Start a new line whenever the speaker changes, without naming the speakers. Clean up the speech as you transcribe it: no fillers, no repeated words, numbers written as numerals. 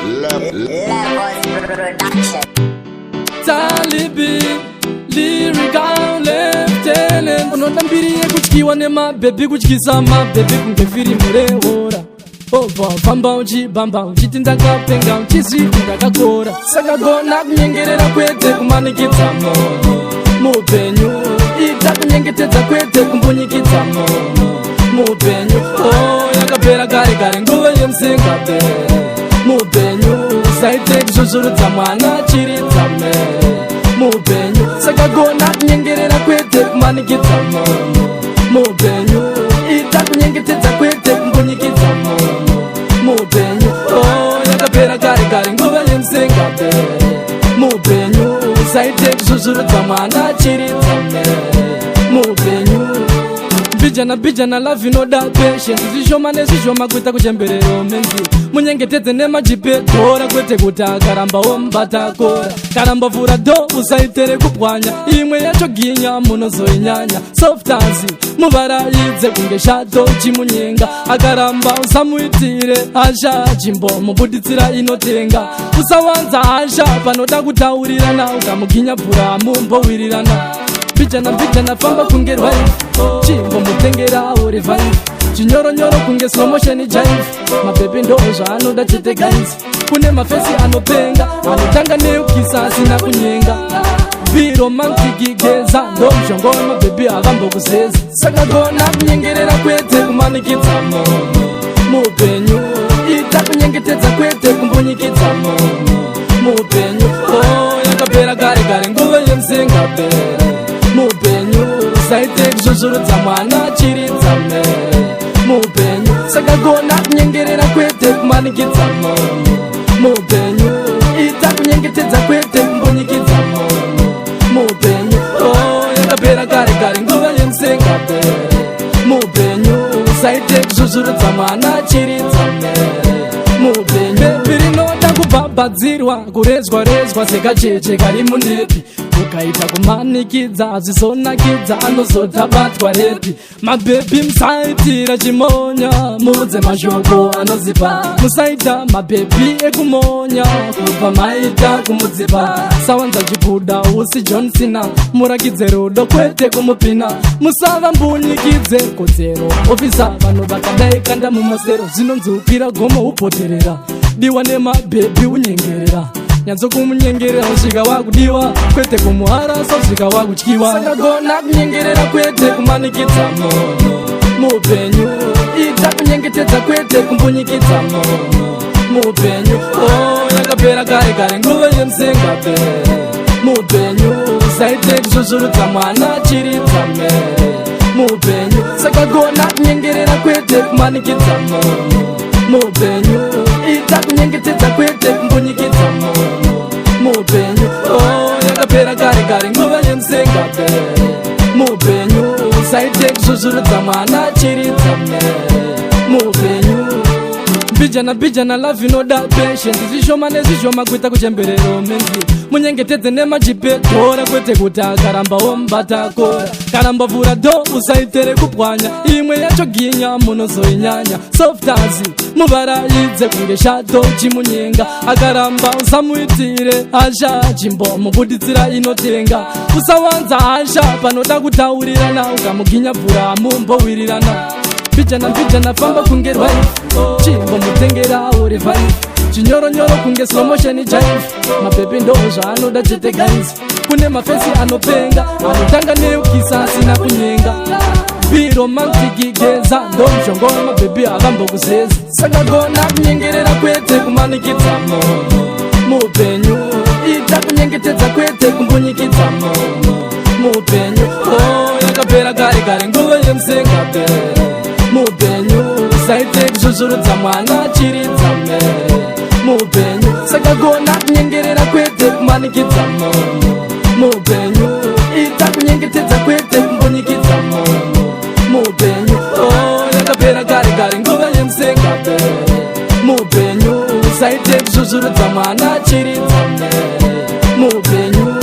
Levels Production.
Talibi, lyrical lieutenant. Unoda mbiri yekutyiwa nemabhebhi, kutyisa mabhebhi kunge firimu rehorror. Obva famba uchibhamba uchiti ndakapenga, uchizviti ndakakora. Saka gona kunyengerera, kwete kumanikidza munhu muupenyu. Ita kunyengetedza, kwete kumbunyikidza munhu muupenyu. Oh, yakapera kare kare nguva yemusingapere muupenyu. Usaite kuzvuzvurudza mwana chiridzame muupenyu. Saka gona kunyengerera, kwete kumanikidza munhu muupenyu. Ita kunyengetedza, kwete kumbunyikidza munhu muupenyu. Oh, yakapera kare kare nguva yemusingapere muupenyu. Usaite kuzvuzvurudza mwana chiridzame muupenyu. Mbijana mbijana, love inoda patience, zvishoma nezvishoma kuita kuchemberero menzi. Munyengetedze nemajipe dhora, kwete kuti akaramba womubatakora. Karamba vhura door, usaitere kupwanya. Imwe yacho ginya munozoinyanya. Softasi muvaraidze kunge shato chimunyenga. Akaramba usamuitire hasha, chimbomubuditsira inotenga. Usawanza hasha, panoda kutaurirana. Ukamuginya bvura mumbowirirana. Mbijana mbijana, famba kunge rwife, chimbomutengerawo revive. Chinyoronyoro kunge slow motion jive, mabhebhi ndo zvaanoda chete guys. Kune mafesi anopenga, anotanga neukisa asina kunyenga. Be romantic, geza ndo mushonga wemabhebhi avambokuzeza. Saka gona kunyengerera, kwete kumanikidza munhu muupenyu. Ita kunyengetedza, kwete kumbunyikidza munhu muupenyu. Oh, yakapera kare kare nguva yemusingapere muupenyu. Usaite kuzvuzvurudza mwana chiridzame muupenyu. Saka gona kunyengerera, kwete kumanikidza munhu muupenyu. Ita kunyengetedza, kwete kumbunyikidza munhu muupenyu. Oh, yakapera kare kare nguva yemusingapere muupenyu. Usaite kuzvuzvurudza mwana chiridzame muupenyu. Bhebhi rinoda kubhabhadzirwa, kurezwa rezwa sekacheche kari munepi. Ukaita kumanikidza zvisonakidza, anozotabatwa repi. Mabhebhi musaitira chimonya, muudze mashoko anozipa. Musaita mabhebhi ekumonya, kubva maita kumudzipa. Sawanza chikuda usi John Cena, murakidze rudo kwete kumupina. Musava mbunyikidze kodzero officer, vanhu vakadai kanda mumasero. Zvinonzi ukwira gomo upoterera, diwa nemabhebhi unyengerera. Nyatsokumunyengerera usvika wakudiwa, kwete kumuharasa usvika wakutyiwa. Saka gona kunyengerera, kwete kumanikidza munhu muupenyu. Ita kunyengetedza, kwete kumbunyikidza munhu muupenyu. Oh, yakapera kare kare nguva yemusingapere muupenyu. Usaite kuzvuzvurudza mwana chiridzame muupenyu. Saka gona kunyengerera, kwete kumanikidza munhu muupenyu. Ita kunyengetedza, kwete kumbunyikidza munhu muupenyu. Oh, yakapera kare kare nguva yemusingapere muupenyu. Usaite kuzvuzvurudza mwana chiridzame muupenyu. Mbijana mbijana, love inoda patience, zvishoma nezvishoma kuita kuchemberero menzi. Munyengetedze nemajipe dhora, kwete kuti akaramba womubatakora. Karamba vhura door, usaitere kupwanya. Imwe yacho ginya munozoinyanya. Softasi muvaraidze kunge shato chimunyenga. Akaramba usamuitire hasha, chimbomubuditsira inotenga. Usawanza hasha, panoda kutaurirana. Ukamuginya bvura mumbowirirana. Mbijana mbijana, famba kunge rwife, chimbomutengerawo revive. Chinyoronyoro kunge slow motion jive, mabhebhi ndo zvaanoda chete guys. Kune mafesi anopenga, anotanga neukisa asina kunyenga. Be romantic, geza ndo mushonga wemabhebhi avambokuzeza. Saka gona kunyengerera, kwete kumanikidza munhu muupenyu. Ita kunyengetedza, kwete kumbunyikidza munhu muupenyu. Oh, yakapera kare kare nguva yemusingapere muupenyu. Usaite kuzvuzvurudza mwana chiridzame muupenyu. Saka gona kunyengerera, kwete kumanikidza munhu muupenyu. Ita kunyengetedza, kwete kumbunyikidza munhu muupenyu. Oh, yakapera kare kare nguva yemusingapere muupenyu. Usaite kuzvuzvurudza mwana chiridzame muupenyu.